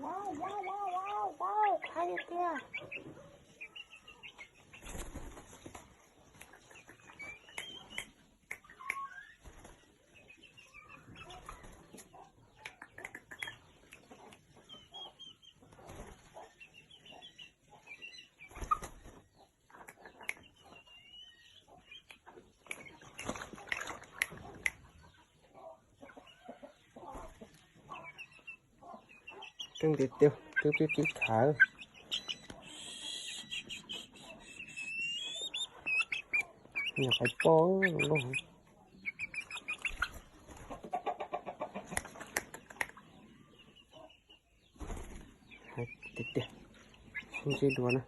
Qab tiag tiag. Keej tiag tiag, twb pib pib khav. Nyuam qhuav poob lub. Hais tiag tiag, sib ntsib dua na.